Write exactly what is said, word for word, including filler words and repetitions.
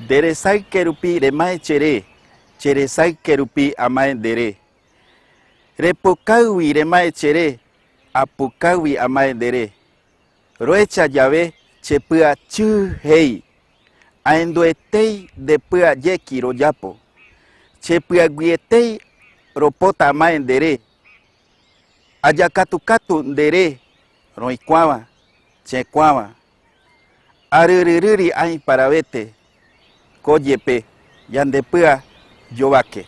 Nderesaike rupi remae chere, cheresaike rupi amae ndere. Repukaugui remae chere, apukaugui amae ndere. Roecha yave chepia chii jei, aendu etei ndepia yeki royapo. Chepia gui etei ropota amae ndere. Ayakatu katu ndere roikuava, chekuava. Ariririri ai paravete, ko yepe yandepia yovake.